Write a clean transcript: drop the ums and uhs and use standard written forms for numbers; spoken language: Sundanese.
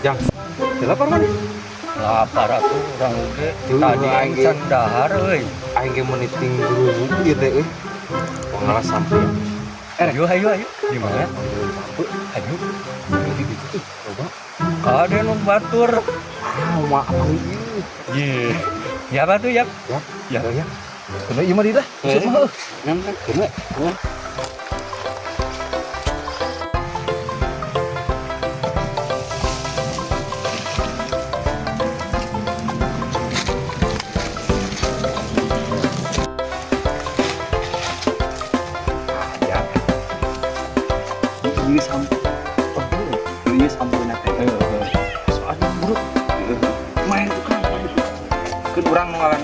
Jang, teu lapar maneh? Lapar atuh urang oge. Tuh, Tadi aing aing ge. Can dahar euy. Aing ge meuni ting gurubuk ieu teh euy. Ngalah sampe. Ayo, ayo, ayo. Di mana? Sampe. Ayo. Di ditu tuh, coba. Ada nu batur. Ah, mah apa ieu? Ye. Ya batu ya. Ya. Ya. Ya. Kena ieu mah di lah. Eh. Usuk mah. Ngan kena. Ya. Ieu sampe. Ieu sampeuna teh. Soalnya buruk. Main tukang. Keun urang nu ngaran